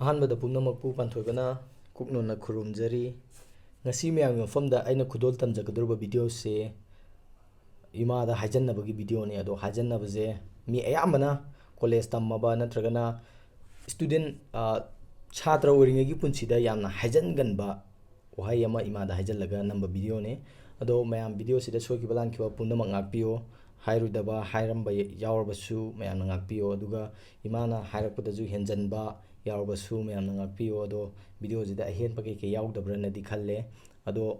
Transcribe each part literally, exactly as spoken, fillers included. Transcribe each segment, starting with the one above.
ꯑꯍꯥꯟꯕꯗ ꯄꯨꯝꯅꯃꯛꯄꯨ ꯄꯥꯟꯊꯣꯏꯕꯅ ꯀꯨꯛꯅꯣꯟꯅ ꯈꯨꯔꯨꯝꯖꯔꯤ꯫ ꯉꯁꯤ ꯃꯌꯥꯝꯒꯤ ꯃꯐꯝꯗ ꯑꯩꯅ ꯈꯨꯗꯣꯜ ꯇꯝꯖꯒꯗꯧꯔꯤꯕ videoꯁꯦ ꯏꯃꯥꯗ ꯍꯥꯏꯖꯟꯅꯕꯒꯤ videoꯅꯤ꯫ ꯑꯗꯣ ꯍꯥꯏꯖꯟꯅꯕꯁꯦ ꯃꯤ ꯑꯌꯥꯝꯕꯅ college ꯇꯝꯃꯕ ꯅꯠꯇ꯭ꯔꯒꯅ student, ꯑ, ꯁꯥꯇ꯭ꯔ ꯑꯣꯏꯔꯤꯉꯩꯒꯤ ꯄꯨꯟꯁꯤꯗ ꯌꯥꯝꯅ ꯍꯥꯏꯖꯟꯒꯟꯕ ꯋꯥꯍꯩ ꯑꯃ ꯏꯃꯥꯗ ꯍꯥꯏꯖꯤꯜꯂꯒ ꯅꯝꯕ videoꯅꯤ꯫ ꯑꯗꯣ ꯃꯌꯥꯝ videoꯁꯤꯗ ꯁꯣꯏꯈꯤꯕ ꯂꯥꯟꯈꯤꯕ ꯄꯨꯝꯅꯃꯛ ꯉꯥꯛꯄꯤꯌꯨ꯫ ꯍꯥꯏꯔꯣꯏꯗꯕ ꯍꯥꯏꯔꯝꯕ ꯌꯥꯎꯔꯕꯁꯨ ꯃꯌꯥꯝꯅ ꯉꯥꯛꯄꯤꯌꯨ꯫ ꯑꯗꯨꯒ ꯏꯃꯥꯅ ꯍꯥꯏꯔꯛꯄꯗꯁꯨ ꯍꯦꯟꯖꯟꯕ ꯌꯥꯎꯔꯕꯁꯨ ꯃꯌꯥꯝꯅ ꯉꯥꯛꯄꯤꯌꯨ꯫ ꯑꯗꯣ videoꯁꯤꯗ ꯑꯍꯦꯟꯕ ꯀꯩꯀꯩ ꯌꯥꯎꯗꯕ꯭ꯔꯅꯗꯤ ꯈꯜꯂꯦ꯫ ꯑꯗꯣ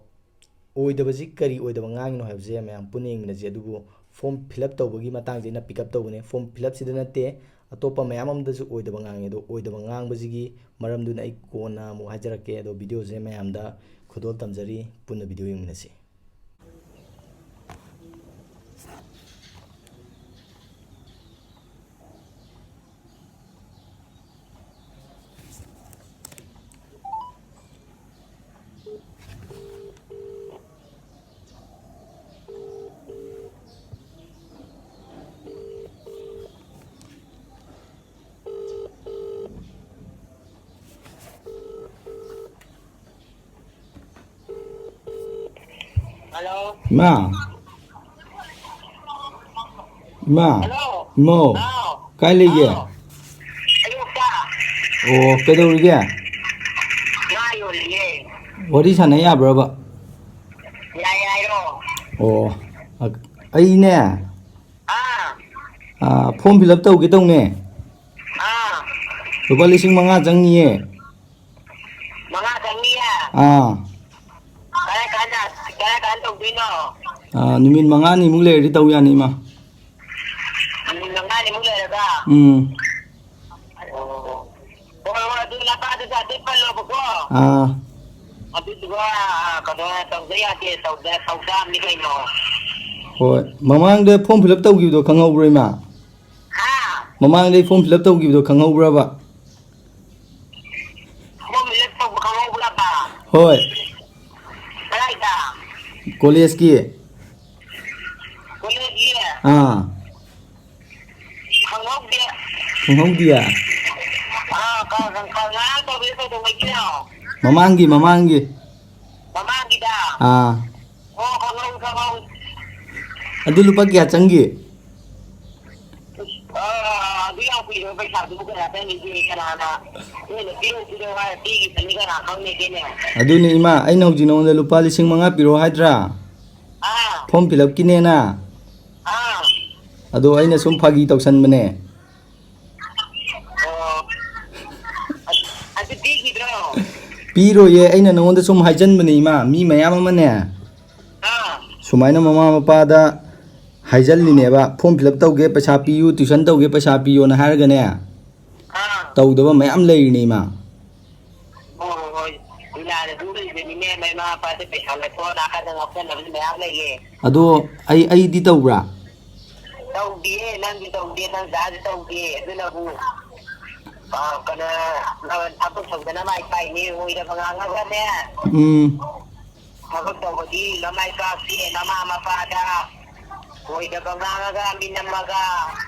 ꯑꯣꯏꯗꯕꯁꯤ ꯀꯔꯤ ꯑꯣꯏꯗꯕ ꯉꯥꯡꯉꯤꯅꯣ ꯍꯥꯏꯕꯁꯦ ꯃꯌꯥꯝ ꯄꯨꯟꯅ ꯌꯦꯡꯃꯤꯟꯅꯁꯤ꯫ ꯑꯗꯨꯕꯨ form fill up ꯇꯧꯕꯒꯤ ꯃꯇꯥꯡꯁꯦ ꯑꯩꯅ pick up ꯇꯧꯕꯅꯦ꯫ Form fill upꯁꯤꯗ ꯅꯠꯇꯦ, ꯑꯇꯣꯞꯄ ꯃꯌꯥꯝ ꯑꯃꯗꯁꯨ ꯑꯣꯏꯗꯕ ꯉꯥꯡꯉꯦ꯫ ꯑꯗꯣ ꯑꯣꯏꯗꯕ ꯉꯥꯡꯕꯁꯤꯒꯤ ꯃꯔꯝꯗꯨꯅ ꯑꯩ ꯀꯣꯟꯅ ꯑꯃꯨꯛ ꯍꯥꯏꯖꯔꯛꯀꯦ꯫ ꯑꯗꯣ videoꯁꯦ ꯃꯌꯥꯝꯗ ꯈꯨꯗꯣꯜ ꯇꯝꯖꯔꯤ꯫ ꯄꯨꯟꯅ video ꯌꯦꯡꯃꯤꯟꯅꯁꯤ꯫ Hello. ꯏꯃꯥ! ꯏꯃꯥ! Hello. ꯏꯃꯧ! ꯍꯥꯎ꯫ ꯀꯥꯏ ꯂꯩꯒꯦ? ꯍꯥꯎ꯫ ꯑꯌꯨꯛꯇ꯫ ꯑꯣ, ꯀꯩꯗꯧꯔꯤꯒꯦ? ꯉꯥ ꯌꯣꯜꯂꯤꯌꯦ꯫ ꯋꯥꯔꯤ ꯁꯥꯟꯅ ꯌꯥꯕ꯭ꯔꯕ? ꯌꯥꯏ, ꯍꯥꯏꯔꯣ꯫ ꯑꯣ, ꯑ-, ꯑꯩꯅꯦ, ꯑꯥ꯫ ꯑꯥ, form fill up ꯇꯧꯒꯦ ꯇꯧꯅꯦ꯫ ꯑꯥ꯫ ꯂꯨꯄꯥ ꯂꯤꯁꯤꯡ ꯃꯉꯥ ꯆꯪꯅꯤꯌꯦ꯫ ꯃꯉꯥ ꯆꯪꯅꯤꯌꯦ? ꯑꯥ꯫ ꯀꯔꯥꯏ ꯀꯥꯟꯗ, ꯀꯔꯥꯏ ꯀꯥꯟꯗ ꯇꯧꯗꯣꯏꯅꯣ? ꯑꯥ, ꯅꯨꯃꯤꯠ ꯃꯉꯥꯅꯤꯃꯨꯛ ꯂꯩꯔꯗꯤ ꯇꯧ ꯌꯥꯅꯤ, ꯏꯃꯥ꯫ ꯅꯨꯃꯤꯠ ꯃꯉꯥꯅꯤꯃꯨꯛ ꯂꯩꯔꯒ? ꯎꯝ꯫ ꯑꯣ꯫ ꯍꯣꯏ, ꯍꯣꯏ, ꯑꯗꯨ ꯅꯄꯥꯗꯨꯁꯨ ꯍꯥꯏꯐꯦꯠ ꯄꯜꯂꯣꯕꯀꯣ꯫ ꯑꯥ꯫ ꯑꯗꯨꯗꯨꯒ, ꯀꯩꯅꯣ, ꯇꯧꯗ ꯌꯥꯗꯦ, ꯇꯧꯗ, ꯇꯧ ꯇꯥꯕꯅꯤ ꯀꯩꯅꯣ꯫ ꯍꯣꯏ, ꯃꯃꯥꯡꯗ form fill up ꯇꯧꯈꯤꯕꯗꯣ ꯈꯪꯍꯧꯕ꯭ꯔꯣ, ꯏꯃꯥ? ꯍꯥ? ꯃꯃꯥꯡꯗ ꯑꯩ form fill up ꯇꯧꯈꯤꯕꯗꯣ ꯈꯪꯍꯧꯕ꯭ꯔꯕ? Form fill up ꯇꯧꯕ ꯈꯪꯍꯧꯕ꯭ꯔꯕ? ꯍꯣꯏ꯫ ꯀꯗꯥꯏꯗ? Collegeꯀꯤ꯫ Collegeꯀꯤ? ꯑꯥ꯫ ꯈꯪꯍꯧꯗꯦ꯫ ꯈꯪꯍꯧꯗꯤꯌꯦ? ꯑꯥ, ꯀ-, ꯀ-, ꯀ-, ꯉꯔꯥꯡ ꯇꯧꯕꯤꯗꯣ ꯀꯩꯗꯧꯉꯩꯒꯤꯅꯣ? ꯃꯃꯥꯡꯒꯤ, ꯃꯃꯥꯡꯒꯤ꯫ ꯃꯃꯥꯡꯒꯤꯗ? ꯑꯥ꯫ ꯑꯣ, ꯈꯪꯍꯧ-, ꯈꯪꯍꯧ꯫ ꯑꯗꯨ ꯂꯨꯄꯥ ꯀꯌꯥ ꯆꯪꯒꯤ? ꯑꯥ, ꯑꯗꯨ ꯌꯥꯝ ꯀꯨꯏꯔꯕ ꯄꯩꯁꯥꯗꯨꯕꯨ ꯀꯅꯥ ꯆꯪꯉꯤꯒꯦ? ꯀꯅꯥꯅ ꯅꯣꯏꯅ ꯄꯤꯔꯛꯑꯣ, ꯄꯤꯔꯛꯑꯣ ꯍꯥꯏꯔ ꯄꯤꯈꯤꯕꯅꯤ, ꯀꯅꯥ ꯈꯪꯅꯒꯦꯅꯦ? ꯑꯗꯨꯅꯤ ꯏꯃꯥ, ꯑꯩꯅ ꯍꯧꯖꯤꯛ ꯅꯉꯣꯟꯗ ꯂꯨꯄꯥ ꯂꯤꯁꯤꯡ ꯃꯉꯥ ꯄꯤꯔꯛꯑꯣ ꯍꯥꯏꯗ꯭ꯔꯥ? ꯑꯥ꯫ ꯐꯣꯔꯝ ꯐꯤꯜ ꯑꯞꯀꯤꯅꯦꯅ꯫ ꯑꯥ꯫ ꯑꯗꯣ ꯑꯩꯅ ꯁꯨꯝ ꯐꯥꯒꯤ ꯇꯧꯁꯟꯕꯅꯦ꯫ ꯑꯣ꯫ ꯑꯗꯨ, ꯑꯗꯨ ꯄꯤꯈꯤꯗ꯭ꯔꯣ? ꯄꯤꯔꯣꯏꯌꯦ, ꯑꯩꯅ ꯅꯉꯣꯟꯗ ꯁꯨꯝ ꯍꯥꯏꯖꯟꯕꯅꯦ ꯏꯃꯥ, ꯃꯤ ꯃꯌꯥꯝ ꯑꯃꯅꯦ꯫ ꯑꯥ꯫ ꯁꯨꯃꯥꯏꯅ ꯃꯃꯥ ꯃꯄꯥꯗ ꯍꯥꯏꯖꯜꯂꯤꯅꯦꯕ, "ꯐꯣꯔꯝ ꯐꯤꯜ ꯑꯞ ꯇꯧꯒꯦ, ꯄꯩꯁꯥ ꯄꯤꯌꯨ, ꯇ꯭ꯌꯨꯁꯟ ꯇꯧꯒꯦ, ꯄꯩꯁꯥ ꯄꯤꯌꯣꯅ" ꯍꯥꯏꯔꯒꯅꯦ, ꯑꯥ꯫ ꯇꯧꯗꯕ ꯃꯌꯥꯝ ꯂꯩꯔꯤꯅꯦ ꯏꯃꯥ꯫ ꯍꯣꯏ, ꯍꯣꯏ, ꯍꯣꯏ꯫ ꯂꯤꯂꯥꯗ ꯑꯗꯨꯝ ꯂꯩꯕꯅꯤꯅꯦ, ꯃꯃꯥ ꯃꯄꯥꯗ ꯄꯩꯁꯥ ꯂꯧꯊꯣꯛꯑ ꯅꯥꯀꯟꯗ ꯉꯥꯎꯁꯟꯅꯕꯁꯨ ꯃꯌꯥꯝ ꯂꯩꯌꯦ꯫ ꯑꯗꯣ ꯑꯩ, ꯑꯩꯗꯤ ꯇꯧꯕ꯭ꯔꯥ? ꯇꯧꯗꯤꯌꯦ, ꯅꯪꯗꯤ ꯇꯧꯗꯦ, ꯅꯪ ꯗꯥꯗꯤ ꯇꯧꯗꯦ꯫ ꯑꯗꯨꯅꯕꯨ, ꯑ, ꯀꯩꯅꯣ, ꯊꯕꯛ ꯇꯧꯗꯅ ꯃꯥꯏ ꯄꯥꯛꯏꯅꯦ, ꯑꯣꯏꯗꯕ ꯉꯥꯡꯉꯒꯅꯦ꯫ ꯎꯝ꯫ ꯊꯕꯛ ꯇꯧꯕꯗꯤ ꯃꯃꯥꯏ ꯄꯥꯛꯇꯦ, ꯃꯃꯥ ꯃꯄꯥꯗ ꯑꯣꯏꯗꯕ ꯉꯥꯡꯉꯒ, ꯃꯤꯅꯝꯃꯒ,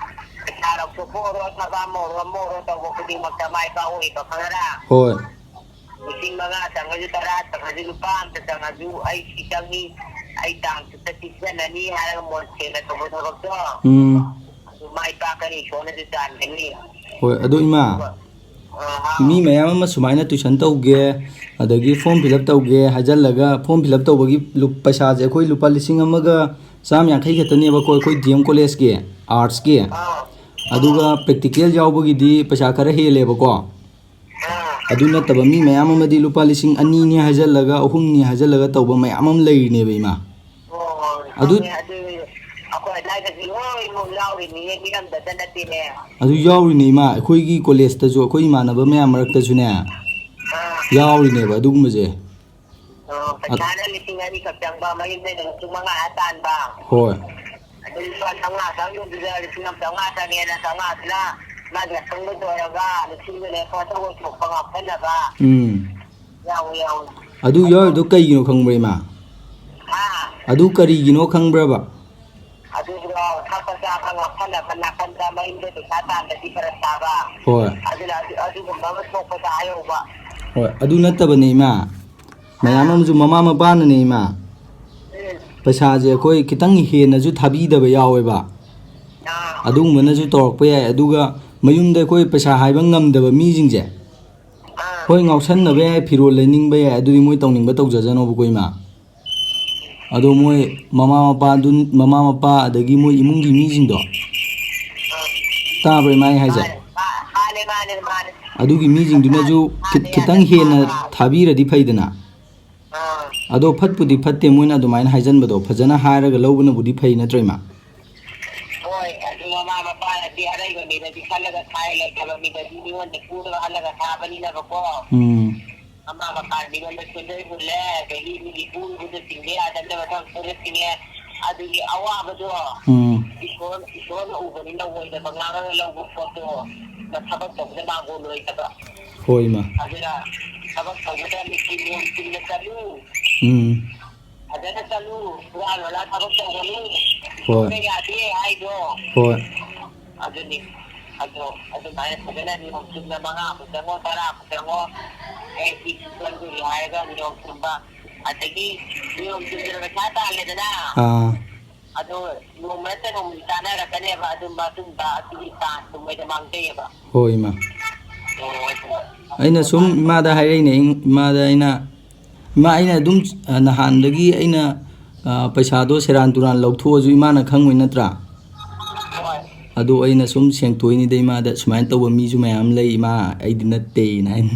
ꯄꯩꯁꯥ ꯂꯧꯊꯣꯛꯄ ꯑꯣꯏꯔꯣ, ꯊꯕꯛ ꯑꯃ ꯑꯣꯏꯔꯣ, ꯑꯃ ꯑꯣꯏꯔꯣ, ꯇꯧꯕ ꯈꯨꯗꯤꯡꯃꯛꯇ ꯃꯥꯏ ꯄꯥꯛꯑꯣꯏꯕ, ꯈꯪꯉꯔꯥ? ꯍꯣꯏ꯫ ꯂꯤꯁꯤꯡ ꯃꯉꯥ ꯆꯪꯉꯁꯨ, ꯇꯔꯥ ꯆꯪꯉꯁꯨ, ꯂꯨꯄꯥ ꯑꯝꯇ ꯆꯪꯉꯁꯨ, "ꯑꯩ ꯁꯤ ꯆꯪꯉꯤ, ꯑꯩ ꯇꯥꯡ ꯁꯨꯛꯇ ꯁꯤ ꯁꯤꯖꯤꯟꯅꯅꯤ" ꯍꯥꯏꯔꯒ ꯃꯣꯟ ꯁꯦꯡꯅ ꯇꯧꯕ ꯊꯕꯛꯇꯣ, ꯎꯝ꯫ ꯑꯗꯨ ꯃꯥꯏ ꯄꯥꯛꯀꯅꯤ, ꯏꯁꯣꯔꯅꯁꯨ ꯆꯥꯟꯒꯅꯤ꯫ ꯍꯣꯏ, ꯑꯗꯣ ꯏꯃꯥ, ꯑꯗꯨꯒ, ꯑ, ꯍꯥꯎ꯫ ꯃꯤ ꯃꯌꯥꯝ ꯑꯃ ꯁꯨꯃꯥꯏꯅ ꯇꯨꯏꯁꯟ ꯇꯧꯒꯦ, ꯑꯗꯒꯤ ꯐꯣꯔꯝ ꯐꯤꯜ ꯑꯞ ꯇꯧꯒꯦ ꯍꯥꯏꯖꯜꯂꯒ, ꯐꯣꯔꯝ ꯐꯤꯜ ꯑꯞ ꯇꯧꯕꯒꯤ ꯂꯨꯞ-, ꯄꯩꯁꯥꯁꯦ ꯑꯩꯈꯣꯏ ꯂꯨꯄꯥ ꯂꯤꯁꯤꯡ ꯑꯃꯒ ꯆꯥꯝ ꯌꯥꯡꯈꯩ ꯈꯛꯇꯅꯦꯕꯀꯣ, ꯑꯩꯈꯣꯏ ꯗꯤ ꯑꯦꯝ ꯀꯣꯂꯦꯖꯀꯤ ꯑꯥꯔꯠꯁꯀꯤ꯫ ꯑꯥ꯫ ꯑꯗꯨꯒ ꯄ꯭ꯔꯦꯛꯇꯤꯀꯦꯜ ꯌꯥꯎꯕꯒꯤꯗꯤ ꯄꯩꯁꯥ ꯈꯔ ꯍꯦꯜꯂꯦꯕꯀꯣ꯫ ꯑꯥ꯫ ꯑꯗꯨ ꯅꯠꯇꯕ ꯃꯤ ꯃꯌꯥꯝ ꯑꯃꯗꯤ ꯂꯨꯄꯥ ꯂꯤꯁꯤꯡ ꯑꯅꯤꯅꯤ ꯍꯥꯏꯖꯜꯂꯒ, ꯑꯍꯨꯝꯅꯤ ꯍꯥꯏꯖꯜꯂꯒ ꯇꯧꯕ ꯃꯌꯥꯝ ꯑꯃ ꯂꯩꯔꯤꯅꯦꯕ, ꯏꯃꯥ꯫ ꯍꯣꯏ, ꯍꯣꯏ, ꯑꯗꯨ ꯈꯪꯉꯦ꯫ ꯑꯗꯨ ꯑꯩꯈꯣꯏ ꯑꯗꯥꯏꯗꯁꯨ ꯂꯣꯏꯅꯃꯛ ꯌꯥꯎꯔꯤꯅꯤꯅꯦ, ꯃꯤ ꯑꯝꯇꯗ ꯅꯠꯇꯦꯅꯦ꯫ ꯑꯗꯨ ꯌꯥꯎꯔꯤꯅꯦ, ꯏꯃꯥ꯫ ꯑꯩꯈꯣꯏꯒꯤ ꯀꯣꯂꯦꯖꯇꯁꯨ ꯑꯩꯈꯣꯏ ꯏꯃꯥꯟꯅꯕ ꯃꯌꯥꯝ ꯃꯔꯛꯇꯁꯨꯅꯦ, ꯑꯥ꯫ ꯌꯥꯎꯔꯤꯅꯦꯕ ꯑꯗꯨꯒꯨꯝꯕꯁꯦ꯫ ꯑꯣ, ꯄꯩꯁꯥꯅ ꯂꯤꯁꯤꯡ ꯑꯅꯤꯈꯛ ꯆꯪꯕ, ꯃꯌꯨꯝꯗꯩꯅ ꯂꯤꯁꯤꯡ ꯃꯉꯥ ꯇꯥꯟꯕ꯫ ꯍꯣꯏ꯫ ꯑꯗꯨ ꯂꯨꯄꯥ ꯆꯥꯝꯃꯉꯥ ꯆꯪꯕꯗꯨꯗ ꯂꯤꯁꯤꯡ ꯑꯃ ꯆꯥꯝꯃꯉꯥ ꯆꯪꯉꯦꯅ, ꯆꯥꯝꯃꯉꯥꯗꯨꯅ ꯃꯥꯒꯤ ꯑꯁꯪꯕ ꯇꯧꯔꯒ ꯂꯤꯁꯤꯡꯗꯨꯅ ꯄꯣꯠꯇ ꯑꯣꯏꯊꯣꯛꯄ ꯉꯥꯎꯁꯟꯅꯕ꯫ ꯎꯝ꯫ ꯌꯥꯎꯋꯦ, ꯌꯥꯎꯋꯦ꯫ ꯑꯗꯨ ꯌꯥꯎꯔꯤꯗꯣ ꯀꯩꯒꯤꯅꯣ ꯈꯪꯕ꯭ꯔꯥ, ꯏꯃꯥ? ꯍꯥ? ꯑꯗꯨ ꯀꯔꯤꯒꯤꯅꯣ ꯈꯪꯕ꯭ꯔꯕ? ꯑꯗꯨꯗꯨꯒ ꯊꯛꯄ ꯆꯥꯕ ꯉꯥꯎꯁꯟꯅꯕ ꯅꯥꯀꯟꯗ ꯑꯃ ꯃꯌꯨꯝꯗ ꯄꯩꯁꯥ ꯇꯥꯟꯕꯗꯤ ꯐꯔꯛ ꯇꯥꯕ꯫ ꯍꯣꯏ꯫ ꯑꯗꯨꯅ ꯑꯗꯨ-, ꯑꯗꯨꯒꯨꯝꯕ ꯑꯃ ꯊꯣꯛꯄꯗ ꯍꯥꯏꯍꯧꯕ꯫ ꯍꯣꯏ, ꯑꯗꯨ ꯅꯠꯇꯕꯅꯦ, ꯏꯃꯥ꯫ ꯃꯌꯥꯝ ꯑꯥ꯫ ꯑꯃꯁꯨ ꯃꯃꯥ ꯃꯄꯥꯅꯅꯦ, ꯏꯃꯥ꯫ ꯎꯝ꯫ ꯄꯩꯁꯥꯁꯦ ꯑꯩꯈꯣꯏ ꯈꯤꯇꯪ ꯍꯦꯟꯅꯁꯨ ꯊꯥꯕꯤꯗꯕ ꯌꯥꯎꯋꯦꯕ꯫ ꯑꯥ꯫ ꯑꯗꯨꯒꯨꯝꯕꯅꯁꯨ ꯇꯧꯔꯛꯄ ꯌꯥꯏ꯫ ꯑꯗꯨꯒ ꯃꯌꯨꯝꯗ ꯑꯩꯈꯣꯏ ꯄꯩꯁꯥ ꯍꯥꯏꯕ ꯉꯝꯗꯕ ꯃꯤꯁꯤꯡꯁꯦ, ꯑꯥ꯫ ꯍꯣꯏ, ꯉꯥꯎꯁꯟꯅꯕ ꯌꯥꯏ, ꯐꯤꯔꯣꯜ ꯂꯩꯅꯤꯡꯕ ꯌꯥꯏ, ꯑꯗꯨꯗꯤ ꯃꯣꯏ ꯇꯧꯅꯤꯡꯕ ꯇꯧꯖꯖꯅꯣꯕꯀꯣ, ꯏꯃꯥ꯫ ꯑꯗꯣ ꯃꯣꯏ ꯃꯃꯥ ꯃꯄꯥꯗꯨ-, ꯃꯃꯥ ꯃꯄꯥ ꯑꯗꯒꯤ ꯃꯣꯏ ꯏꯃꯨꯡꯒꯤ ꯃꯤꯁꯤꯡꯗꯣ, ꯇꯥꯕ꯭ꯔꯥ ꯏꯃꯥ ꯑꯩ ꯍꯥꯏꯁꯦ? ꯃꯥꯅꯦ, ꯃꯥ-, ꯃꯥꯅꯦ, ꯃꯥꯅꯦ, ꯃꯥꯅꯦ꯫ ꯑꯗꯨꯒꯤ ꯃꯤꯁꯤꯡꯗꯨꯅꯁꯨ ꯃꯥꯅꯦ, ꯈꯤꯠ-, ꯃꯥꯅꯦ, ꯈꯤꯇꯪ ꯃꯥꯅꯦ꯫ ꯍꯦꯟꯅ ꯑꯥ, ꯑꯥ꯫ ꯊꯥꯕꯤꯔꯗꯤ ꯐꯩꯗꯅ꯫ ꯑꯥ꯫ ꯑꯗꯣ ꯐꯠꯄꯨꯗꯤ ꯐꯠꯇꯦ ꯃꯣꯏꯅ ꯑꯗꯨꯃꯥꯏꯅ ꯍꯥꯏꯖꯟꯕꯗꯣ, ꯐꯖꯅ ꯍꯥꯏꯔꯒ ꯂꯧꯕꯅꯕꯨꯗꯤ ꯐꯩ ꯅꯠꯇ꯭ꯔꯣ, ꯏꯃꯥ? ꯍꯣꯏ, ꯑꯗꯨ ꯃꯃꯥ ꯃꯄꯥꯅꯗꯤ ꯑꯔꯩꯕ ꯃꯤꯗꯗꯤ ꯈꯜꯂꯒ ꯊꯥꯏ, ꯂꯩꯇꯕ ꯃꯤꯗꯗꯤ ꯃꯤꯉꯣꯟꯗ ꯄꯨꯔꯒ ꯍꯜꯂꯒ ꯊꯥꯕꯅꯤꯅꯕꯀꯣ꯫ ꯎꯝ꯫ ꯃꯃꯥ ꯃꯄꯥ ꯃꯤꯉꯣꯟꯗ ꯁꯦꯟꯗꯣꯏ ꯍꯨꯜꯂꯦ, ꯑꯗꯒꯤ ꯃꯤꯒꯤ ꯄꯨꯔꯨꯕꯗ ꯆꯤꯡꯕ ꯌꯥꯗꯕꯅ ꯃꯊꯪ ꯄꯨꯔ ꯆꯤꯡꯉꯦ꯫ ꯑꯗꯨꯒꯤ ꯑꯋꯥꯕꯗꯣ ꯎꯝ꯫ ꯏꯁꯣꯔ, ꯏꯁꯣꯔꯅ ꯎꯕꯅꯤꯅ ꯑꯣꯏꯗꯕ ꯉꯥꯡꯉꯒ ꯂꯧꯕ ꯄꯣꯠꯇꯣ ꯊꯕꯛ ꯇꯧꯕꯗ ꯃꯥꯡꯒꯣꯜ ꯑꯣꯏꯗꯕ꯫ ꯍꯣꯏ, ꯏꯃꯥ꯫ ꯑꯗꯨꯅ ꯊꯕꯛ ꯇꯧꯕꯗ ꯃꯤꯒꯤ ꯅꯤꯌꯣꯝ ꯆꯨꯝꯅ ꯆꯠꯂꯨ꯫ ꯎꯝ꯫ ꯐꯖꯅ ꯆꯠꯂꯨ, ꯍꯨꯔꯥꯟ ꯍꯨꯔꯥꯟ ꯊꯕꯛ ꯇꯧꯒꯅꯨ꯫ ꯍꯣꯏ꯫ ꯇꯧꯕ ꯌꯥꯗꯦ ꯍꯥꯏꯗꯣ꯫ ꯍꯣꯏ꯫ ꯑꯗꯨꯅꯤ꯫ ꯑꯗꯣ ꯑꯗꯨꯃꯥꯏꯅ ꯐꯖꯅ ꯅꯤꯌꯣꯝ ꯆꯨꯝꯅ ꯃꯉꯥꯕꯨ ꯆꯪꯉꯣ, ꯇꯔꯥꯕꯨ ꯆꯪꯉꯣ, ꯑꯦ, ꯁꯤ ꯆꯪꯗꯣꯔꯤ ꯍꯥꯏꯔꯒ ꯅꯤꯌꯣꯝ ꯆꯨꯝꯕ, ꯑꯗꯒꯤ ꯅꯤꯌꯣꯝ ꯆꯨꯝꯗꯅ ꯄꯩꯁꯥ ꯇꯥꯜꯂꯦꯗꯅ꯫ ꯑꯥ꯫ ꯑꯗꯣ ꯅꯣꯡꯃ ꯅꯠꯇ꯭ꯔ ꯅꯣꯡꯃꯗꯤ ꯆꯥꯅꯔꯛꯀꯅꯦꯕ ꯑꯗꯨꯝꯕ, ꯑꯗꯨꯝꯕ ꯑꯗꯨꯒꯤ ꯆꯥꯟꯁꯇꯣ ꯃꯣꯏꯗ ꯃꯥꯡꯖꯩꯌꯦꯕ꯫ ꯍꯣꯏ, ꯏꯃꯥ꯫ ꯑꯣ, ꯑꯗꯨ-, ꯑꯩꯅ ꯁꯨꯝ ꯏꯃꯥꯗ ꯍꯥꯏꯔꯛꯏꯅꯦ, ꯏꯃꯥꯗ ꯑꯩꯅ, ꯏꯃꯥ, ꯑꯩꯅ ꯑꯗꯨꯝ, ꯑ, ꯅꯍꯥꯟꯗꯒꯤ ꯑꯩꯅ, ꯑ, ꯄꯩꯁꯥꯗꯣ ꯁꯦꯔꯥꯟ ꯇꯨꯔꯥꯟ ꯂꯧꯊꯣꯛꯑꯁꯨ ꯏꯃꯥꯅ ꯈꯪꯉꯣꯏ ꯅꯠꯇ꯭ꯔꯥ? ꯍꯣꯏ꯫ ꯑꯗꯣ ꯑꯩꯅ ꯁꯨꯝ ꯁꯦꯡꯇꯣꯛꯏꯅꯤꯗ ꯏꯃꯥꯗ, "ꯁꯨꯃꯥꯏꯅ ꯇꯧꯕ ꯃꯤꯁꯨ ꯃꯌꯥꯝ ꯂꯩ ꯏꯃꯥ, ꯑꯩꯗꯤ ꯅꯠꯇꯦꯅ" ꯍꯥꯏꯅ꯫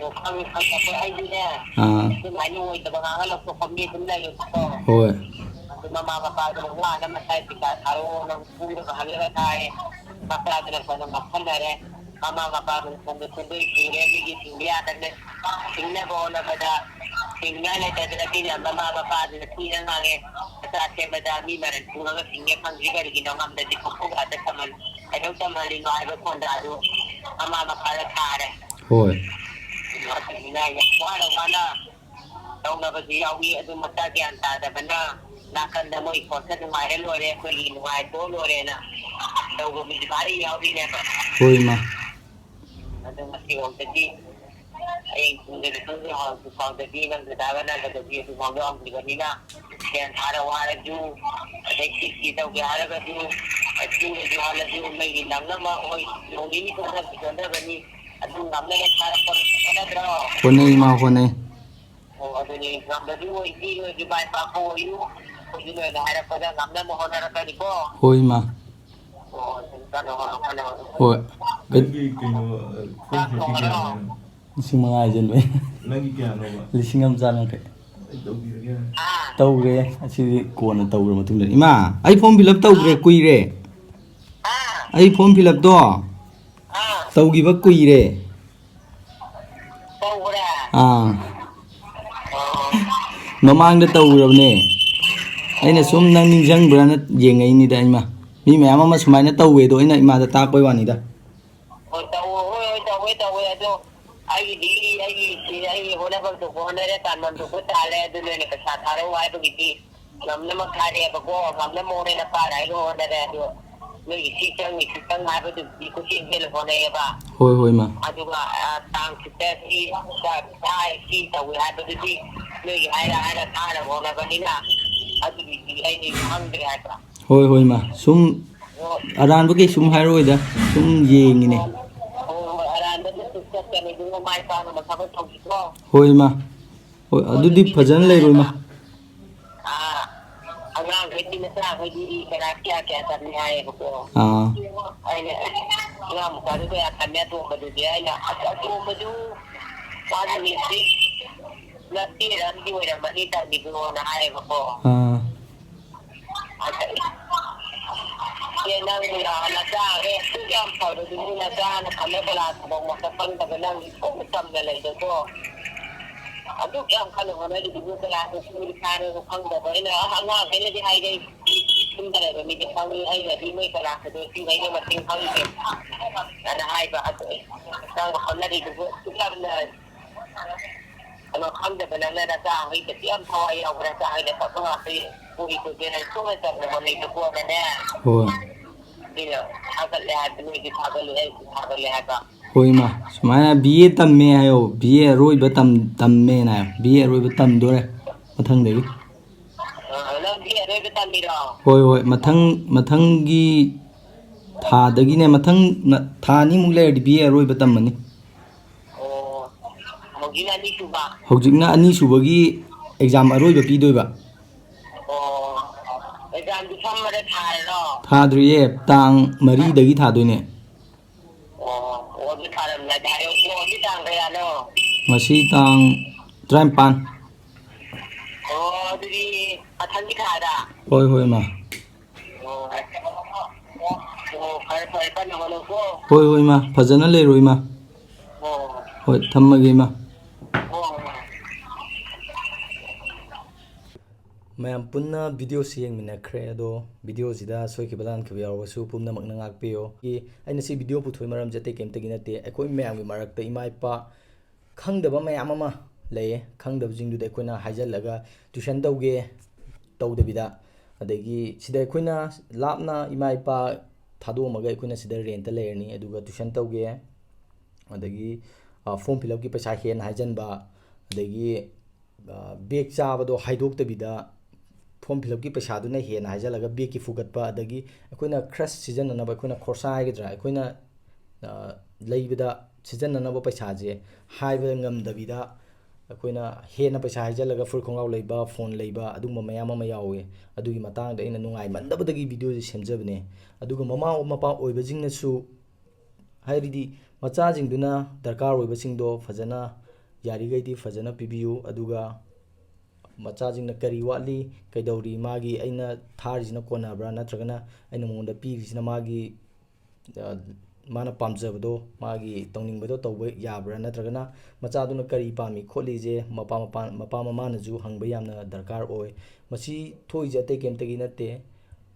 ꯑꯣ, ꯈꯪꯉꯦ, ꯈꯪꯉꯦ꯫ ꯑꯩꯈꯣꯏ, ꯑꯩꯗꯤꯅꯦ, ꯑꯥ꯫ ꯑꯗꯨꯃꯥꯏꯅ ꯑꯣꯏꯗꯕ ꯉꯥꯡꯍꯜꯂꯛꯄ ꯃꯤ ꯑꯗꯨꯝ ꯂꯩꯌꯦꯕꯀꯣ꯫ ꯍꯣꯏ꯫ ꯑꯗꯨ ꯃꯃꯥ ꯃꯄꯥꯗꯨꯅ ꯋꯥꯅ ꯃꯁꯥꯏ ꯄꯩꯁꯥ ꯊꯥꯔꯛꯑꯣ, ꯅꯪ ꯄꯨꯔꯒ ꯍꯜꯂꯒ ꯊꯥꯏ꯫ ꯃꯆꯥꯗꯨꯅ ꯁꯣꯝꯗ ꯉꯥꯎꯁꯟꯅꯔꯦ꯫ ꯃꯃꯥ ꯃꯄꯥꯗꯨꯅ ꯁꯣꯝꯗ ꯁꯦꯟꯗꯣꯏ ꯄꯨꯔꯦ, ꯃꯤꯒꯤ ꯊꯤꯡꯕ ꯌꯥꯗꯕꯅꯦ꯫ ꯊꯤꯡꯅꯕ ꯍꯣꯠꯅꯕꯗ ꯊꯤꯡꯅꯤꯡꯉꯥꯏ ꯂꯩꯇꯗꯅ ꯃꯤꯅ ꯃꯃꯥ ꯃꯄꯥꯗꯨꯅ ꯊꯤꯅ ꯉꯥꯡꯉꯦ꯫ ꯃꯆꯥ ꯁꯦꯝꯕꯗ ꯃꯤ ꯃꯔꯟ ꯄꯨꯔꯒ ꯊꯤꯡꯉꯦ ꯐꯪꯗ꯭ꯔꯤ ꯀꯔꯤꯒꯤꯅꯣ? ꯉꯝꯗ꯭ꯔꯗꯤ ꯈꯣꯡꯈꯨ ꯈꯥꯛꯇ ꯊꯝꯍꯜꯂꯨ꯫ ꯀꯩꯗꯧ ꯇꯝꯍꯜꯂꯤꯅꯣ ꯍꯥꯏꯕ ꯐꯣꯟꯗ ꯑꯗꯨ ꯃꯃꯥ ꯃꯄꯥꯗ ꯊꯥꯔꯦ꯫ ꯍꯣꯏ꯫ ꯑꯗꯨꯗꯨꯅ ꯌꯥꯝ ꯋꯥꯅ ꯋꯥꯅ ꯇꯧꯅꯕꯁꯨ ꯌꯥꯎꯏ꯫ ꯑꯗꯨ ꯃꯆꯥ ꯒ꯭ꯌꯥꯟ ꯇꯥꯗꯕꯅ ꯅꯥꯀꯟꯗ ꯃꯣꯏ ꯈꯣꯠꯇ ꯅꯨꯡꯉꯥꯏꯔ ꯂꯣꯏꯔꯦ, ꯑꯩꯈꯣꯏꯒꯤ ꯅꯨꯡꯉꯥꯏꯊꯣꯛꯑ ꯂꯣꯏꯔꯦꯅ꯫ ꯇꯧꯕ ꯃꯤꯁꯨ ꯚꯥꯔꯤ ꯌꯥꯎꯔꯤꯅꯦꯕ꯫ ꯍꯣꯏ, ꯏꯃꯥ꯫ ꯑꯗꯨ ꯉꯁꯤꯐꯥꯎꯗꯗꯤ, ꯍꯌꯦꯡ ꯇꯨꯡꯗꯗꯤ ꯈꯪꯗꯦ, ꯍꯧꯖꯤꯛ ꯐꯥꯎꯗꯗꯤ ꯅꯪ ꯗꯗꯥꯒ ꯅꯪꯒꯗꯗꯤ ꯑꯗꯨꯐꯥꯎꯗ ꯍꯧꯗ꯭ꯔꯤꯕꯅꯤꯅ, ꯁꯦꯟ ꯊꯥꯔꯛꯑꯣ ꯍꯥꯏꯔꯁꯨ, ꯑꯗꯩ ꯁꯤ ꯁꯤ ꯇꯧꯒꯦ ꯍꯥꯏꯔꯒꯁꯨ, ꯁꯤꯁꯨ ꯍꯥꯏꯔꯁꯨ, ꯃꯩꯒꯤ ꯅꯪꯅꯕ ꯍꯣꯏ, ꯅꯣꯡ ꯅꯤꯅꯤ ꯆꯣꯟꯊꯕꯗꯤ ꯆꯣꯟꯊꯒꯅꯤ, ꯑꯗꯨ ꯉꯝꯅꯕ ꯊꯥꯔꯛꯄ ꯍꯣꯠꯅꯗ꯭ꯔꯣ? ꯍꯣꯠꯅꯩ, ꯏꯃꯥ, ꯍꯣꯠꯅꯩ꯫ ꯑꯣ, ꯑꯗꯨꯅꯤ, ꯉꯝꯕꯗꯤ ꯑꯣꯏꯁꯤ, ꯅꯣꯏꯁꯨ ꯃꯥꯏ ꯄꯥꯛꯄ ꯑꯣꯏꯌꯨ꯫ ꯑꯩꯈꯣꯏꯁꯨ ꯅꯣꯏꯅ ꯍꯥꯏꯔꯛꯄꯗ ꯉꯝꯅꯕ ꯍꯣꯠꯅꯔꯛꯀꯅꯤꯀꯣ꯫ ꯍꯣꯏ, ꯏꯃꯥ꯫ ꯑꯣ, ꯑꯗꯨ ꯀꯟꯅ ꯍꯣꯠꯅꯧ, ꯀꯟꯅ ꯍꯣꯠꯅꯧ꯫ ꯍꯣꯏ꯫ ꯅꯪꯒꯤ ꯀꯩꯅꯣ, ꯑ, ꯆꯥꯛ ꯊꯣꯡꯉꯕꯣ? ꯂꯤꯁꯤꯡ ꯃꯉꯥ ꯍꯥꯏꯖꯟꯕ꯫ ꯅꯪꯒꯤ ꯀꯌꯥꯅꯣꯕ? ꯂꯤꯁꯤꯡ ꯑꯃ ꯆꯥꯝꯌꯥꯡꯈꯩ꯫ ꯑꯩ ꯇꯧꯕꯤꯔꯒꯦ꯫ ꯍꯥ? ꯇꯧꯔꯦ꯫ ꯑꯁꯤꯗꯤ ꯀꯣꯟꯅ ꯇꯧꯔ ꯃꯇꯨꯡꯗ꯫ ꯏꯃꯥ, ꯑꯩ form fill up ꯇꯧꯈ꯭ꯔꯦ, ꯍꯥ? ꯀꯨꯏꯔꯦ꯫ ꯍꯥ? ꯑꯩ form fill up ꯇꯣ ꯍꯥ? ꯇꯧꯈꯤꯕ ꯀꯨꯏꯔꯦ꯫ ꯇꯧꯈ꯭ꯔꯦ? ꯑꯥ꯫ ꯑꯣ꯫ ꯃꯃꯥꯡꯗ ꯇꯧꯈ꯭ꯔꯕꯅꯦ꯫ ꯑꯩꯅ ꯁꯨꯝ ꯅꯪ ꯅꯤꯡꯁꯤꯡꯕ꯭ꯔꯥꯅ ꯌꯦꯡꯉꯛꯏꯅꯤꯗ, ꯏꯃꯥ꯫ ꯃꯤ ꯃꯌꯥꯝ ꯑꯃ ꯁꯨꯃꯥꯏꯅ ꯇꯧꯋꯦꯗꯣ ꯑꯩꯅ ꯏꯃꯥꯗ ꯇꯥꯛꯄꯩ ꯋꯥꯅꯤꯗ꯫ ꯍꯣꯏ, ꯇꯧꯋꯣ꯫ ꯍꯣꯏ, ꯍꯣꯏ, ꯇꯧꯋꯦ, ꯇꯧꯋꯦ꯫ ꯑꯗꯣ ꯑꯩꯒꯤꯗꯤ, ꯑꯩꯒꯤ, ꯑꯩꯒꯤ ꯍꯣꯠꯅꯐꯝ ꯊꯣꯛꯄ ꯍꯣꯠꯅꯔꯦ, ꯇꯥꯟꯐꯝ ꯊꯣꯛꯄ ꯇꯥꯜꯂꯦ꯫ ꯑꯗꯨ ꯅꯣꯏꯅ ꯄꯩꯁꯥ ꯊꯥꯔꯛꯑꯣ ꯍꯥꯏꯕꯒꯤꯗꯤ ꯉꯝꯅꯕ ꯊꯥꯔꯛꯑꯦꯕꯀꯣ, ꯉꯝꯅꯕ ꯍꯣꯠꯅꯔꯦ, ꯄꯥꯔ ꯍꯥꯏꯕ ꯍꯣꯠꯅꯔꯦ꯫ ꯑꯗꯣ ꯅꯣꯏꯒꯤ ꯁꯤ ꯆꯪꯉꯤ, ꯁꯤ ꯆꯪꯉꯤ ꯍꯥꯏꯕꯗꯨꯗꯤ ꯀꯣꯏꯆꯦꯟ ꯆꯦꯜꯂ ꯍꯣꯠꯅꯩꯌꯦꯕ꯫ ꯍꯣꯏ, ꯍꯣꯏ, ꯏꯃꯥ꯫ ꯑꯗꯨꯒ, ꯑ, ꯇꯥꯡ ꯁꯤꯗ ꯁꯤ ꯆꯥ-, ꯆꯥꯏ, ꯁꯤ ꯇꯧꯏ ꯍꯥꯏꯕꯗꯨꯗꯤ ꯅꯣꯏꯒꯤ ꯍꯥꯏꯔ ꯍꯥꯏꯔ ꯊꯥꯅꯕ ꯍꯣꯠꯅꯕꯅꯤꯅ ꯑꯗꯨꯒꯤꯗꯤ ꯑꯩꯗꯤ ꯈꯪꯗ꯭ꯔꯦ ꯍꯥꯏꯕ꯫ ꯍꯣꯏ, ꯍꯣꯏ, ꯏꯃꯥ꯫ ꯁꯨꯝ ꯑꯣ꯫ ꯑꯔꯥꯟꯕ ꯀꯩꯁꯨꯝ ꯍꯥꯏꯔꯛꯑꯣꯏꯗ꯫ ꯁꯨꯝ ꯌꯦꯡꯉꯤꯅꯦ꯫ ꯍꯣꯏ, ꯍꯣꯏ, ꯑꯔꯥꯟꯕꯗꯨꯁꯨ ꯆꯠꯀꯅꯤ, ꯑꯗꯨꯒ ꯃꯥꯏ ꯄꯥꯛꯅꯕ ꯊꯕꯛ ꯇꯧꯁꯤꯀꯣ꯫ ꯍꯣꯏ, ꯏꯃꯥ꯫ ꯍꯣꯏ, ꯑꯗꯨꯗꯤ ꯐꯖꯅ ꯂꯩꯔꯣ, ꯏꯃꯥ꯫ ꯑꯥ, ꯑꯉꯥꯡꯈꯩꯗꯤ, ꯃꯆꯥꯈꯩꯗꯤ ꯀꯅꯥ ꯀꯌꯥ ꯀꯌꯥ ꯇꯝꯃꯤ ꯍꯥꯏꯌꯦꯕꯀꯣ꯫ ꯑꯥ꯫ ꯑꯩꯅ, "ꯑꯉꯥꯡ ꯃꯆꯥꯗꯨ ꯀꯌꯥ ꯇꯝꯃꯦ ꯑꯇꯣꯝꯕꯗꯨꯗꯤ?" ꯑꯩꯅ, "ꯑꯁ, ꯑꯇꯣꯝꯕꯗꯨ ꯃꯥꯗꯤ ꯃꯦꯇ꯭ꯔꯤꯛ ꯂꯥꯁ ꯌꯔ ꯑꯃꯗꯤ ꯑꯣꯏꯔꯝꯃꯅꯤ ꯇꯝꯃꯤꯗꯣꯅ" ꯍꯥꯏꯌꯦꯕꯀꯣ꯫ ꯑꯥ꯫ ꯑꯗ, ꯑꯦ, ꯅꯪ ꯅꯆꯥ, ꯑꯦ, ꯑꯁꯨꯛ ꯌꯥꯝ ꯐꯕꯗꯨꯕꯨ ꯅꯆꯥꯅ ꯈꯪꯅꯕ ꯂꯥꯛꯄꯐꯥꯎ ꯃꯁꯛ ꯈꯪꯗꯕ ꯅꯪ ꯏꯆꯝ ꯆꯝꯅ ꯂꯩꯕꯗꯣ꯫ ꯑꯗꯨꯛ ꯌꯥꯝ ꯀꯟꯅ ꯍꯣꯠꯅꯔꯤꯗꯨꯕꯨ ꯀꯅꯥꯅ ꯁꯨꯝ ꯏꯁꯥꯅꯁꯨ ꯈꯪꯗꯕ? ꯑꯩꯅ ꯑꯉꯥꯡꯈꯩꯅꯗꯤ ꯍꯥꯏꯔꯦ, "ꯌꯨꯝꯗ ꯂꯩꯕ ꯃꯤꯗꯤ ꯈꯪꯉꯤ, ꯑꯩꯅꯗꯤ ꯅꯣꯏ ꯀꯅꯥꯁꯨ ꯅꯣꯏ ꯄꯤꯕꯩꯅꯣ ꯃꯁꯤꯡ ꯈꯪꯗꯦ" ꯍꯥꯏꯅ ꯍꯥꯏꯕ꯫ ꯑꯗꯨ ꯅꯪꯅ ꯍꯣꯠꯅꯔꯤꯗꯨꯕꯨ ꯑꯁꯨꯛ ꯌꯥꯝꯅ ꯀꯩꯅꯣ ꯈꯪꯗꯕ ꯅꯪꯅ ꯅꯆꯥꯈꯩꯗꯗꯤ ꯌꯥꯝ ꯊꯋꯥꯏ ꯌꯥꯎꯕ ꯅꯆꯥꯈꯩꯗ ꯐꯕ ꯉꯥꯛꯇ ꯄꯨꯔꯤ ꯄꯨꯗꯦꯅ ꯏꯁꯣꯔꯅ ꯆꯪꯅ ꯍꯣꯠꯅꯩꯗꯨ ꯀꯣꯟꯅꯅꯦ꯫ ꯍꯣꯏ꯫ ꯃꯤꯅ ꯊꯥꯒꯠꯂꯦ ꯍꯥꯏꯕ, ꯅꯣꯏꯗꯤ ꯊꯥꯒꯠꯂꯦ, ꯑꯩꯁꯨ ꯊꯥꯒꯠꯂꯦ ꯍꯥꯏꯕ꯫ ꯍꯣꯏ, ꯏꯃꯥ꯫ ꯁꯨꯃꯥꯏꯅ ꯕꯤ ꯑꯦ ꯇꯝꯃꯦ ꯍꯥꯏꯌꯣ, ꯕꯤ ꯑꯦ ꯑꯔꯣꯏꯕ ꯇꯝ-, ꯇꯝꯃꯦꯅ ꯍꯥꯏꯌꯣ, ꯕꯤ ꯑꯦ ꯑꯔꯣꯏꯕ ꯇꯝꯗꯣꯔꯦ ꯃꯊꯪꯗꯒꯤ꯫ ꯑ, ꯅꯪ ꯕꯤ ꯑꯦ ꯑꯔꯣꯏꯕ ꯇꯝꯃꯤꯔꯣ? ꯍꯣꯏ, ꯍꯣꯏ, ꯃꯊꯪ, ꯃꯊꯪꯒꯤ ꯊꯥꯗꯒꯤꯅꯦ, ꯃꯊꯪ ꯅ-, ꯊꯥ ꯑꯅꯤꯃꯨꯛ ꯂꯩꯔꯗꯤ ꯕꯤ ꯑꯦ ꯑꯔꯣꯏꯕ ꯇꯝꯃꯅꯤ꯫ ꯑꯣ, ꯍꯧꯖꯤꯛꯅ ꯑꯅꯤꯁꯨꯕ? ꯍꯧꯖꯤꯛꯅ ꯑꯅꯤꯁꯨꯕꯒꯤ ꯑꯦꯛꯖꯥꯝ ꯑꯔꯣꯏꯕ ꯄꯤꯗꯣꯏꯕ꯫ ꯑꯣ, ꯑꯦꯛꯖꯥꯝꯗꯤ ꯐꯝꯃꯔ ꯊꯥꯔꯔꯣ? ꯊꯥꯗ꯭ꯔꯤꯌꯦ, ꯇꯥꯡ ꯃꯔꯤꯗꯒꯤ ꯊꯥꯗꯣꯏꯅꯦ꯫ ꯑꯣ, ꯑꯣ, ꯑꯗꯨ ꯊꯥꯔꯝꯗꯥꯏꯗ ꯍꯥꯏꯔꯛꯑꯣꯀꯣ꯫ ꯉꯁꯤ ꯇꯥꯡ ꯀꯌꯥꯅꯣ? ꯉꯁꯤ ꯇꯥꯡ ꯇꯔꯥꯅꯤꯄꯥꯟ꯫ ꯑꯣ, ꯑꯗꯨꯗꯤ ꯃꯊꯪꯒꯤ ꯊꯥꯗ? ꯍꯣꯏ, ꯍꯣꯏ, ꯏꯃꯥ꯫ ꯑꯣ, ꯑꯣ, ꯐꯔꯦ, ꯐꯔꯦ, ꯀꯟꯅ ꯍꯣꯠꯅꯧꯀꯣ꯫ ꯍꯣꯏ, ꯍꯣꯏ, ꯏꯃꯥ, ꯐꯖꯅ ꯂꯩꯔꯣ, ꯏꯃꯥ꯫ ꯑꯣ꯫ ꯍꯣꯏ, ꯊꯝꯃꯒꯦ, ꯏꯃꯥ꯫ ꯑꯣ꯫ ꯃꯌꯥꯝ ꯄꯨꯟꯅ ꯚꯤꯗꯤꯑꯣꯁꯤ ꯌꯦꯡꯃꯤꯟꯅꯈ꯭ꯔꯦ, ꯑꯗꯣ ꯚꯤꯗꯤꯑꯣꯁꯤꯗ ꯁꯣꯏꯈꯤꯕ ꯂꯥꯟꯈꯤꯕ ꯌꯥꯎꯔꯒꯁꯨ ꯄꯨꯝꯅꯃꯛꯅ ꯉꯥꯛꯄꯤꯌꯨ꯫ ꯑꯩꯅ ꯁꯤ ꯚꯤꯗꯤꯑꯣ ꯄꯨꯊꯣꯛꯄꯒꯤ ꯃꯔꯝꯁꯦ ꯑꯇꯩ ꯀꯩꯝꯇꯒꯤ ꯅꯠꯇꯦ, ꯑꯩꯈꯣꯏ ꯃꯌꯥꯝꯒꯤ ꯃꯔꯛꯇ ꯏꯃꯥ ꯏꯄꯥ ꯈꯪꯗꯕ ꯃꯌꯥꯝ ꯑꯃ ꯂꯩꯌꯦ꯫ ꯈꯪꯗꯕꯁꯤꯡꯗꯨꯗ ꯑꯩꯈꯣꯏꯅ ꯍꯥꯏꯖꯤꯜꯂꯒ ꯇ꯭ꯌꯨꯁꯟ ꯇꯧꯒꯦ ꯇꯧꯗꯕꯤꯗ, ꯑꯗꯒꯤ ꯁꯤꯗ ꯑꯩꯈꯣꯏꯅ ꯂꯥꯞꯅ ꯏꯃꯥ ꯏꯄꯥ ꯊꯥꯗꯣꯛꯑꯝꯃꯒ ꯑꯩꯈꯣꯏꯅ ꯁꯤꯗ ꯔꯦꯟꯠꯇ ꯂꯩꯔꯅꯤ, ꯑꯗꯨꯒ ꯇ꯭ꯌꯨꯁꯟ ꯇꯧꯒꯦ, ꯑꯗꯒꯤ, ꯑ, ꯐꯣꯔꯝ ꯐꯤꯜ ꯑꯞꯀꯤ ꯄꯩꯁꯥ ꯍꯦꯟꯅ ꯍꯥꯏꯖꯤꯟꯕ, ꯑꯗꯒꯤ, ꯑ, ꯕꯦꯛ ꯆꯥꯕꯗꯣ ꯍꯥꯏꯗꯣꯛꯇꯕꯤꯗ ꯐꯣꯔꯝ ꯐꯤꯜ ꯑꯞꯀꯤ ꯄꯩꯁꯥꯗꯨꯅ ꯍꯦꯟꯅ ꯍꯥꯏꯖꯤꯜꯂꯒ ꯕꯦꯛꯀꯤ ꯐꯨꯒꯠꯄ, ꯑꯗꯒꯤ ꯑꯩꯈꯣꯏꯅ ꯈꯔ ꯁꯤꯖꯤꯟꯅꯅꯕ, ꯑꯩꯈꯣꯏꯅ ꯈꯣꯔꯁꯥ ꯍꯥꯏꯒꯗ꯭ꯔꯥ, ꯑꯩꯈꯣꯏꯅ, ꯑ, ꯂꯩꯕꯗ ꯁꯤꯖꯤꯟꯅꯅꯕ ꯄꯩꯁꯥꯁꯦ ꯍꯥꯏꯕ ꯉꯝꯗꯕꯤꯗ ꯑꯩꯈꯣꯏꯅ ꯍꯦꯟꯅ ꯄꯩꯁꯥ ꯍꯥꯏꯖꯤꯜꯂꯒ ꯐꯨꯔꯤꯠ ꯈꯣꯡꯒ꯭ꯔꯥꯎ ꯂꯩꯕ, ꯐꯣꯟ ꯂꯩꯕ, ꯑꯗꯨꯒꯨꯝꯕ ꯃꯌꯥꯝ ꯑꯃ ꯌꯥꯎꯋꯦ꯫ ꯑꯗꯨꯒꯤ ꯃꯇꯥꯡꯗ ꯑꯩꯅ ꯅꯨꯡꯉꯥꯏꯃꯟꯗꯕꯗꯒꯤ ꯚꯤꯗꯤꯑꯣꯁꯦ ꯁꯦꯝꯖꯕꯅꯦ꯫ ꯑꯗꯨꯒ ꯃꯃꯥ ꯃꯄꯥ ꯑꯣꯏꯕꯁꯤꯡꯅꯁꯨ, ꯍꯥꯏꯕꯗꯤ ꯃꯆꯥꯁꯤꯡꯗꯨꯅ ꯗꯔꯀꯥꯔ ꯑꯣꯏꯕꯁꯤꯡꯗꯣ ꯐꯖꯅ, ꯌꯥꯔꯤꯈꯩꯗꯤ ꯐꯖꯅ ꯄꯤꯕꯤꯌꯨ꯫ ꯑꯗꯨꯒ ꯃꯆꯥꯁꯤꯡꯅ ꯀꯔꯤ ꯋꯥꯠꯂꯤ, ꯀꯩꯗꯧꯔꯤ, ꯃꯥꯒꯤ ꯑꯩꯅ ꯊꯥꯔꯤꯁꯤꯅ ꯀꯣꯟꯅꯕ꯭ꯔꯥ, ꯅꯠꯇ꯭ꯔꯒꯅ ꯑꯩꯅ ꯃꯉꯣꯟꯗ ꯄꯤꯔꯤꯁꯤꯅ ꯃꯥꯒꯤ, ꯑ, ꯃꯥꯅ ꯄꯥꯝꯖꯕꯗꯣ, ꯃꯥꯒꯤ ꯇꯧꯅꯤꯡꯕꯗꯣ ꯇꯧꯕ ꯌꯥꯕ꯭ꯔꯥ, ꯅꯠꯇ꯭ꯔꯒꯅ ꯃꯆꯥꯗꯨꯅ ꯀꯔꯤ ꯄꯥꯝꯃꯤ ꯈꯣꯠꯂꯤꯁꯦ ꯃꯄꯥ ꯃꯄꯥ, ꯃꯄꯥ ꯃꯃꯥꯅꯁꯨ ꯍꯪꯕ ꯌꯥꯝꯅ ꯗꯔꯀꯥꯔ ꯑꯣꯏ꯫ ꯃꯁꯤ ꯊꯣꯛꯏꯁꯦ ꯑꯇꯩ ꯀꯩꯝꯇꯒꯤ ꯅꯠꯇꯦ,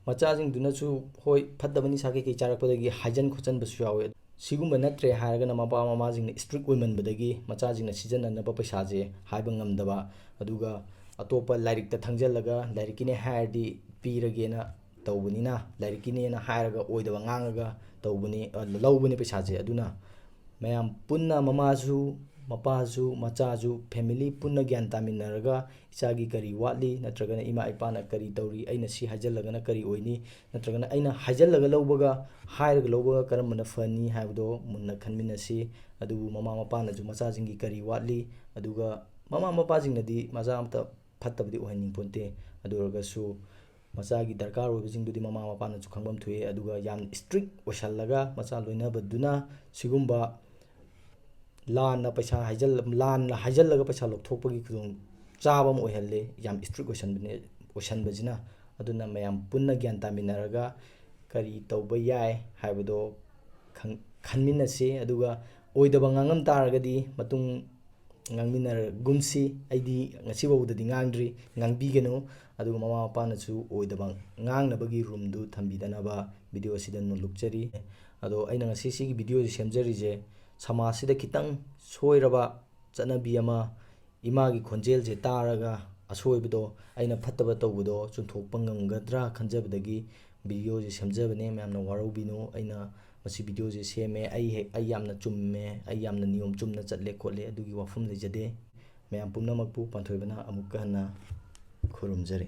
ꯃꯆꯥꯁꯤꯡꯗꯨꯅꯁꯨ, ꯍꯣꯏ, ꯐꯠꯇꯕ ꯅꯤꯁꯥ ꯀꯩꯀꯩ ꯆꯥꯔꯛꯄꯗꯒꯤ ꯍꯥꯏꯖꯟ ꯈꯣꯠꯆꯟꯕꯁꯨ ꯌꯥꯎꯋꯦ꯫ ꯁꯤꯒꯨꯝꯕ ꯅꯠꯇ꯭ꯔꯦ ꯍꯥꯏꯔꯒꯅ ꯃꯄꯥ ꯃꯃꯥꯁꯤꯡꯅ ꯏꯁꯇ꯭ꯔꯤꯛ ꯑꯣꯏꯃꯟꯕꯗꯒꯤ ꯃꯆꯥꯁꯤꯡꯅ ꯁꯤꯖꯤꯟꯅꯅꯕ ꯄꯩꯁꯥꯁꯦ ꯍꯥꯏꯕ ꯉꯝꯗꯕ, ꯑꯗꯨꯒ ꯑꯇꯣꯞꯄ ꯂꯥꯏꯔꯤꯛꯇ ꯊꯪꯖꯜꯂꯒ ꯂꯥꯏꯔꯤꯛꯀꯤꯅꯦ ꯍꯥꯏꯔꯗꯤ ꯄꯤꯔꯒꯦꯅ ꯇꯧꯕꯅꯤꯅ, ꯂꯥꯏꯔꯤꯛꯀꯤꯅꯦꯅ ꯍꯥꯏꯔꯒ ꯑꯣꯏꯗꯕ ꯉꯥꯡꯉꯒ ꯇꯧꯕꯅꯤ, ꯑ, ꯂꯧꯕꯅꯤ ꯄꯩꯁꯥꯁꯦ꯫ ꯑꯗꯨꯅ ꯃꯌꯥꯝ ꯄꯨꯟꯅ, ꯃꯃꯥꯁꯨ, ꯃꯄꯥꯁꯨ, ꯃꯆꯥꯁꯨ, family ꯄꯨꯟꯅ ꯒ꯭ꯌꯥꯟ ꯇꯥꯃꯤꯟꯅꯔꯒ ꯏꯆꯥꯒꯤ ꯀꯔꯤ ꯋꯥꯠꯂꯤ, ꯅꯠꯇ꯭ꯔꯒꯅ ꯏꯃꯥ ꯏꯄꯥꯅ ꯀꯔꯤ ꯇꯧꯔꯤ, ꯑꯩꯅ ꯁꯤ ꯍꯥꯏꯖꯤꯜꯂꯒꯅ ꯀꯔꯤ ꯑꯣꯏꯅꯤ, ꯅꯠꯇ꯭ꯔꯒꯅ ꯑꯩꯅ ꯍꯥꯏꯖꯤꯜꯂꯒ ꯂꯧꯕꯒ ꯍꯥꯏꯔꯒ ꯂꯧꯕꯒ ꯀꯔꯝꯕꯅ ꯐꯅꯤ ꯍꯥꯏꯕꯗꯣ ꯃꯨꯟꯅ ꯈꯟꯃꯤꯟꯅꯁꯤ꯫ ꯑꯗꯨꯕꯨ ꯃꯃꯥ ꯃꯄꯥꯅꯁꯨ ꯃꯆꯥꯁꯤꯡꯒꯤ ꯀꯔꯤ ꯋꯥꯠꯂꯤ, ꯑꯗꯨꯒ ꯃꯃꯥ ꯃꯄꯥꯁꯤꯡꯅꯗꯤ ꯃꯆꯥ ꯑꯝꯇ ꯐꯠꯇꯕꯗꯤ ꯑꯣꯏꯍꯟꯅꯤꯡ ꯄꯣꯟꯇꯦ꯫ ꯑꯗꯨ ꯑꯣꯏꯔꯒꯁꯨ ꯃꯆꯥꯒꯤ ꯗꯔꯀꯥꯔ ꯑꯣꯏꯕꯁꯤꯡꯗꯨꯗꯤ ꯃꯃꯥ ꯃꯄꯥꯅꯁꯨ ꯈꯪꯐꯝ ꯊꯣꯛꯏ꯫ ꯑꯗꯨꯒ ꯌꯥꯝ strict ꯑꯣꯏꯁꯜꯂꯒ ꯃꯆꯥ ꯂꯣꯏꯅꯕꯗꯨꯅ ꯁꯤꯒꯨꯝꯕ ꯂꯥꯟꯅ ꯄꯩꯁꯥ ꯍꯥꯏꯖꯜ-, ꯂꯥꯟꯅ ꯍꯥꯏꯖꯜꯂꯒ ꯄꯩꯁꯥ ꯂꯧꯊꯣꯛꯄꯒꯤ ꯈꯨꯗꯣꯡ ꯆꯥꯕ ꯑꯃ ꯑꯣꯏꯍꯜꯂꯦ, ꯌꯥꯝ strict ꯑꯣꯏꯁꯟꯕꯅꯦ, ꯑꯣꯏꯁꯟꯕꯁꯤꯅ꯫ ꯑꯗꯨꯅ ꯃꯌꯥꯝ ꯄꯨꯟꯅ ꯒ꯭ꯌꯥꯟ ꯇꯥꯃꯤꯟꯅꯔꯒ ꯀꯔꯤ ꯇꯧꯕ ꯌꯥꯏ ꯍꯥꯏꯕꯗꯣ ꯈꯪ-, ꯈꯟꯃꯤꯟꯅꯁꯤ꯫ ꯑꯗꯨꯒ ꯑꯣꯏꯗꯕ ꯉꯥꯡꯉꯝ ꯇꯥꯔꯒꯗꯤ ꯃꯇꯨꯡ ꯉꯥꯡꯃꯤꯟꯅꯔꯒꯨꯝꯁꯤ꯫ ꯑꯩꯗꯤ ꯉꯁꯤꯐꯥꯎꯗꯗꯤ ꯉꯥꯡꯗ꯭ꯔꯤ, ꯉꯥꯡꯕꯤꯒꯅꯨ꯫ ꯑꯗꯨꯒ ꯃꯃꯥ ꯃꯄꯥꯅꯁꯨ ꯑꯣꯏꯗꯕ ꯉꯥꯡꯅꯕꯒꯤ ꯔꯨꯝꯗꯨ ꯊꯝꯕꯤꯗꯅꯕ video ꯑꯁꯤꯗ ꯅꯣꯜꯂꯨꯛꯆꯔꯤ꯫ ꯑꯗꯣ ꯑꯩꯅ ꯉꯁꯤ ꯁꯤꯒꯤ videoꯁꯤ ꯁꯦꯝꯖꯔꯤꯁꯦ, ꯁꯃꯥꯖꯁꯤꯗ ꯈꯤꯇꯪ ꯁꯣꯏꯔꯕ ꯆꯠꯅꯕꯤ ꯑꯃ, ꯏꯃꯥꯒꯤ ꯈꯣꯟꯖꯦꯜꯁꯦ ꯇꯥꯔꯒ ꯑꯁꯣꯏꯕꯗꯣ, ꯑꯩꯅ ꯐꯠꯇꯕ ꯇꯧꯕꯗꯣ ꯆꯨꯝꯊꯣꯛꯄ ꯉꯝꯒꯗ꯭ꯔꯥ ꯈꯟꯖꯕꯗꯒꯤ videoꯁꯦ ꯁꯦꯝꯖꯕꯅꯦ꯫ ꯃꯌꯥꯝꯅ ꯋꯥꯔꯧꯕꯤꯅꯨ꯫ ꯑꯩꯅ ꯃꯁꯤ videoꯁꯦ ꯁꯦꯝꯃꯦ꯫ ꯑꯩ ꯍꯦꯛ, ꯑꯩ ꯌꯥꯝꯅ ꯆꯨꯝꯃꯦ, ꯑꯩ ꯌꯥꯝꯅ ꯅꯤꯌꯣꯝ ꯆꯨꯝꯅ ꯆꯠꯂꯦ ꯈꯣꯠꯂꯦ, ꯑꯗꯨꯒꯤ ꯋꯥꯐꯝ ꯂꯩꯖꯗꯦ꯫ ꯃꯌꯥꯝ ꯄꯨꯝꯅꯃꯛꯄꯨ ꯄꯥꯟꯊꯣꯏꯕꯅ ꯑꯃꯨꯛꯀ ꯍꯟꯅ ꯈꯨꯔꯨꯝꯖꯔꯤ꯫